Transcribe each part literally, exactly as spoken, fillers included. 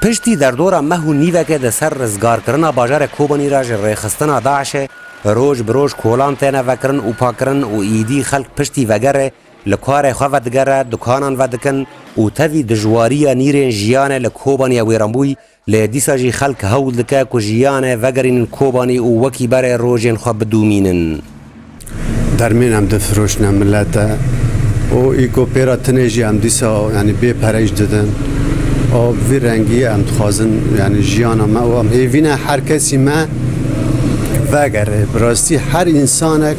Piştî derdora meh û nîvekê di ser rizgarkirina bajarê Kobanî re ji rêxistina DAIŞê, roj bi roj kolan têne vekirin û pakirin û îdî xelk piştî vegerê li karê xwe vedigere, dikanan vedikin û tevî dijwariya nîrên jiyanê li Kobaniyê wêranbûyî, lê dîsa jî xelk hewl dike ku jiyanê vegerînin Kobanî û wekî berê rojên xwe bidûmînin. Dermên em difiroşine milete û îko pêra tinê jî em dîsa, yanî, bê pere jî didin. Û bi vî rengî em dixwazin, yanî, jiyana me û em hêvî ne her kesî me vegere. Bi rastî her însanek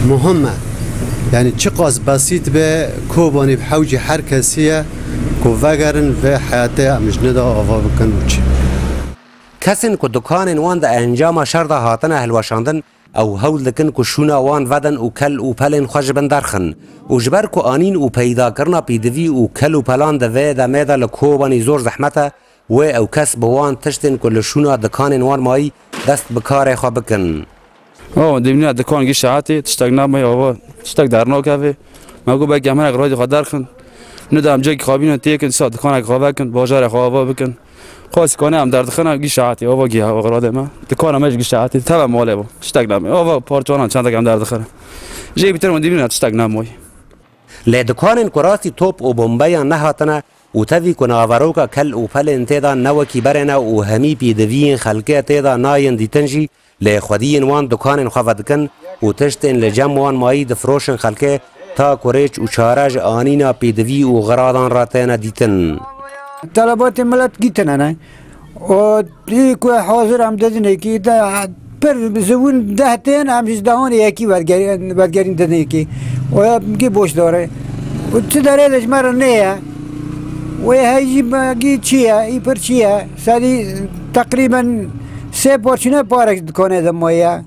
muhim e. Yanî çiqas besît be, Kobanî bi hewcî her kesî ye ku vegerin vê heyatê em ji nê de ava bikin û çi. Kesên ku dikanên wan di encama şer de hatine hilweşandin, ew hewl dikin ku şûna wan vedin û kel û pelên xwe ji bin derxin. Û ji ber ku anîn û peydakirina pêdivî û kel û pelan di vê demê de li Kobanî zor zehmet e, wê ew kes bi wan tiştên ku li şûna dikanên wan mayî dest bi karê xwe bikin. Ava, demîna dikan gişt saetê, tiştek nemaye, ava, tiştek dernakeve. Me got, belkî em hinek radî xwe derxin. Nida em cek xabînin têkin, sa dikanek xwe vekin, bajarê xwe ava bikin. Qasî kanê em derdixine, gişt saetê, ava giya, ava radê me. Dikana me jî gişt saetê, teve malê bo. Tiştek nemaye. Ava parçanan çendek em derdixine. Jê bîtir min demîna tiştek nemaye. Lê dikanên ku rastî top û bombeyan nehatine û tevî ku naveroka kel û pelên tê de ne wekî berê ne û hemî pêdiviyên xelkê tê de nayên dîtin jî, lê xwediyên wan dikanên xwe vedikin û tiştên li cem wan mayî difiroşin xelkê, ta ku rêç û çare ji anîna pêdivî û xiradan re têne dîtin. Telebatê milet gîtine ne. Û tî ku hazir em didinekî de pir zivûn deh tên, em ji dehanê yekî wergerîn, wergerîn didinekî. Û ya gî boş dore. Û çi derê de ji me re neye. Wê hey jî me gî çi ye, î pir çi ye. Serî teqrîben sê parçîne parek dikanê de maye.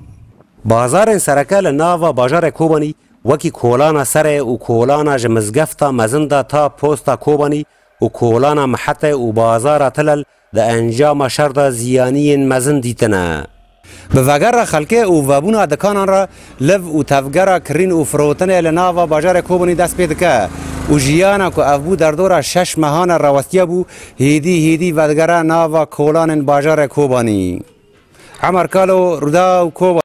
Bazarên sereke li nava bajarê Kobanî wekî kolana Serê û kolana ji mizgefta mezin de ta posta Kobanî û kolana Mihetê û bazara Tilel di encama şer de ziyaniyên mezin dîtine. Bi vegera xelkê û vebûna dikanan re liv û tevgera kirîn û firotinê li nava bajarê Kobanî dest pê dike û jiyana ku ev bû derdora şeş mehan e rawestiye bû, hêdî hêdî vedigere nava kolanên bajarê Kobanî. Emer Kalo, Rûdaw, Kobanî.